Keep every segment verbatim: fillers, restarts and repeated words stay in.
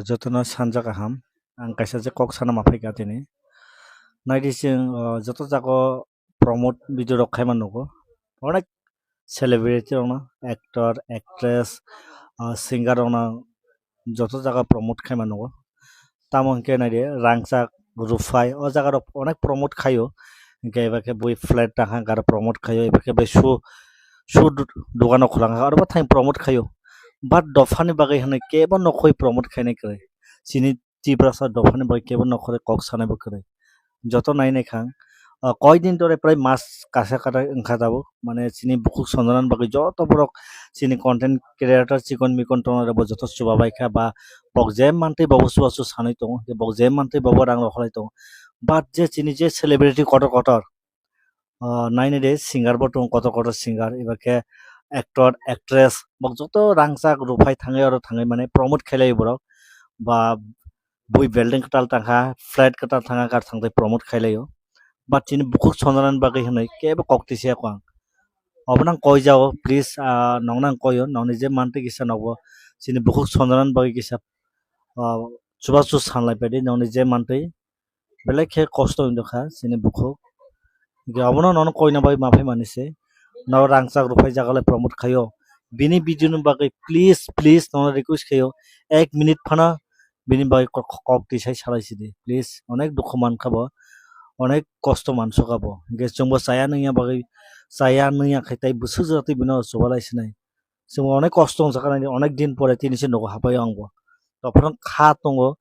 Jotono sanja kaham. Ang kaisa je kok sana ma phaikha tini. Naidi chwng, o, joto jago promote video rok khaima nugo. Onek celebrity rokno, actor, actress, o, singer rokno joto jaga promote khaima nugo. Tamo hwnkhe naidi rangchak, ruphaio jaga rok onek promote khaio. Hwnkhe eba khe bui flat tangkha garo promote khaio, eba khe bai shoe, shoe du-, dogano khulangkha aro bo thang promote khaio. But dophani bagwi hwnwi kebo nokhoi promote khainai kwrwi. Chini Tiprasa dophani bagwi kebo nokhore kok sanai bo kwrwi. Joto nai nai khang, ah, koi din tore prai mas kasa kata wngkha tabuk. Mane chini bukhuk sonjana ni bagwi joto borok chini content creator chikon mikon tongna rok bo joto chuba bai kha ba bok je mantwi bobo chubachu sanwi tongo, bok je mantwi bobo rang rok holai tongo. But je chini je celebrity kotor kotor, ah, nainai de singer bo tongo kotor kotor singer, eba khe actor, actress, bok joto rangchak ruphai thangwi oro thangwi mane promote khailai borok. Ba bui building kwtal tangkha, flat kwtal tangkha, kar thangtai promote khailaio. But chini bukhuk sonjana ni bagwi hwnwi kebo kok twi siya kho ang. Obo nang koi jao, please, ah, nong nang koio, nongni je mantwi kisa nogo chini bukhuk sonjana ni bagwi kisa, ah, chubachu sanlai paidi, nongni je mantwi belai khe kosto wngkha chini bukhuk. Hwnkhe obono nono koina bai ma phaimani se. No rangchak ruphai jaga le promote khaio. Bini video ni bagwi please, please nono request khaio. Ek minute phano bini bagwi kok, kok twi sai salai sidi. Please, onek dukhu mankha bo. Onek kosto mansukha bo. Hwnkhe chwngbo chaya nungya bagwi, chaya nungya khai tai bwswk jora twi bino chubalai sinai. Chwngbo onek kosto wngjakha nai, onek din pore tini se nogo hapai o angbo. Tophrang kha tongo,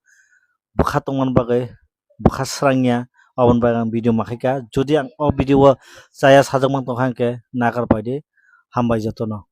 bwkha tongmani bagwi bwkha srangya, aboni bagwi ang video ma khaikha. Jodi ang o video o chaya sajak mang tongkha hwnkhe nagar paidi, hambai jotono.